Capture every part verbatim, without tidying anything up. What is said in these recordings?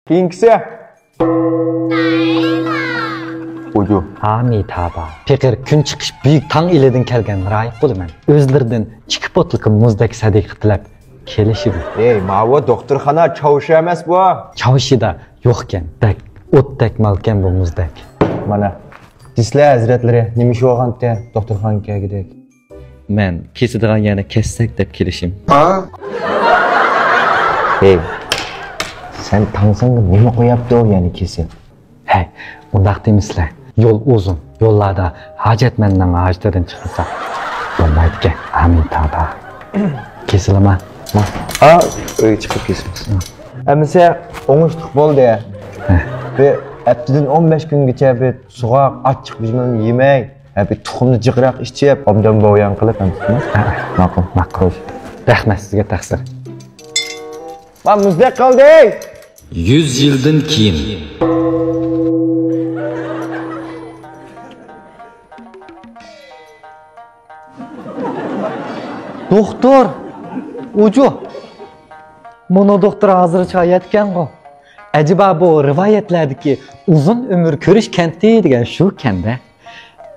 كېيىنكىسى. ئۇجۇ. ئامىتابا. پېقىر كۈن چىقىش بۈيۈك تاڭ ئېلىدىن كەلگەن راھىب بولىمەن. ئۆزلىرىدىن ئىككى پوتلۇقى مۇزدەك سەدىقە تىلەپ كېلىشىدۇ. ئەي، ماۋۇ دوختۇرخانا چاۋشى ئەمەس بۇ. چاۋشىدا يوقكەن، دەك، ئوتتەك مالكەن بۇ مۇزدەك. مانا، دېسىلە ھەزرەتلىرى، نېمە ئىش بولغانتى دوختۇرخانىغا كەلگۈدەك؟ مەن كېسىدىغان يەرنى كەسسەك دەپ كېلىشىم. ھەي، سەن تاڭساڭغا نېمە قوياپتۇ يەنى كېسىپ؟ ھەي، ئۇنداق دېمىسىلە. يول ئۇزۇن، يوللاردا ھاجەتمەننىڭ ھاجىتىدىن چىقمىسا بولمايدىكەن. ئامىتابا. كېسىلىما؟ ئا، ئۆيگە چىقىپ كېسىمىز. ئەمىسە ئوڭۇشلۇق بولدى. بىر ھەپتىدىن ئون بەش كۈنگىچە بىر سوغۇق ئاچچىق بىژمىلىنى يېمەي، ھە، بىر تۇخۇمنى جىقراق ئىچىپ، ئوبدان بويان قىلىپ، ئەمىسە. ماقۇل، ماقۇل. رەھمەت سىزگە، تەقسىر. مانا مۇزدەك قالدى. يۈز يىلدىن كېيىن. دوختۇر، ئۇجۇ. مۇنۇ دوختۇر ھازىرچە ھاياتكەنغۇ. ئەجەبا بۇ رىۋايەتلەردىكى ئۇزۇن ئۆمۈر كۆرۈش كەنتى دېگەن شۇ كەندە.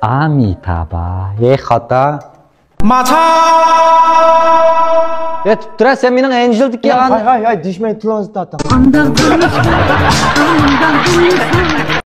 ئامىتابا، ھەي خاتا. ماتا! يېتىپ تۇرە، سەن مېنىڭ ئەنجىلدىكى يا، ئان- ھاي، ھاي، ھاي، دېيىشمەي تىلىڭىزنى تارتىڭ. قانداق بولمىسۇن، قانداق بولمىسۇن.